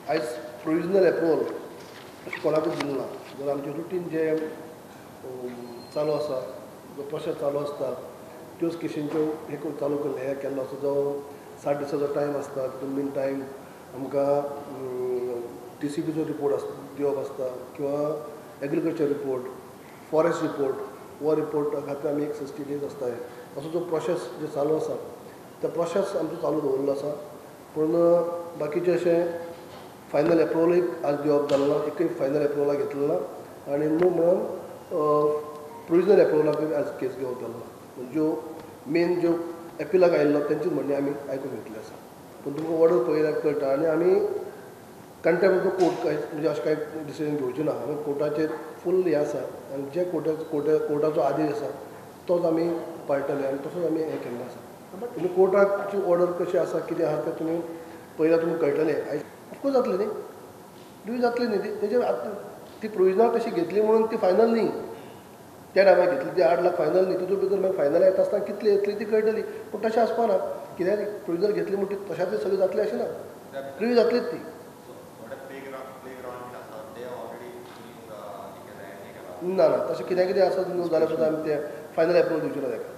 आयज provisional approval अशें कोणाकूच दिलें ना. जाल्यार आमचें रुटीन जें चालू आसा, जो प्रोसेस चालू आसता त्योच केशींच्यो हे करून चालू केल्ले, हे केल्लो आसा. जो 60 दिसाचो टायम आसता तितून मीन टायम आमकां टीसीपीचो रिपोर्ट दिवप आसता किंवा एग्रीकल्चर रिपोर्ट, फॉरेस्ट रिपोर्ट, हो रिपोर्ट खातीर आमी एक 60 डेज आसता. असो जो प्रोसेस जे चालू आसा तो प्रोसेस आमचो चालू दवरिल्लो आसा. पूण बाकीचे अशें फायनल एप्रुवलूय आज दिवप जालें ना, एकूय फायनल एप्रुवलाक घेतलें ना आनी न्हू म्हणून प्रोविजनल एप्रुवलाकूय आज केस घेवप जालो ना. ज्यो मेन ज्यो एपिलाक आयिल्लो तेंची म्हणणें आमी आयकून घेतलें आसा. पूण तुमकां ऑर्डर पळयल्यार कळटा आनी आमी कंटेम्प्ट ऑफ कोर्ट काय म्हणजे अशें कांय डिसिजन घेवचें ना. आमी कोर्टाचेर फूल हें आसा आनी जे कोर्टाचो आदेश आसा तोच आमी पाळटले आनी तसोच आमी हें केल्लें आसा. तुमी कोर्टाची ऑर्डर कशी आसा कितें आसा तें तुमी पळयल्यार तुमकां कळटलें. आयज ऑफकोर्स जातलें न्ही, रिव्यू जातली न्ही ती, तेजेर आतां ती प्रोविजनल कशी घेतली म्हणून ती फायनल न्ही, त्या टायमार घेतली ती 8 लाख फायनल न्ही, तितून भितर मागीर फायनल येता आसतना कितली येतली ती कळटली. पूण तशें आसपा ना, कित्याक प्रोविजनल घेतली म्हणून ती तशाच सगळें जातलें अशें ना, रिव्यू जातलीच ती. ना ना तशें कितें कितें आसा जाल्यार सुद्दां आमी तें फायनल एप्रुवल दिवचें ना ताका.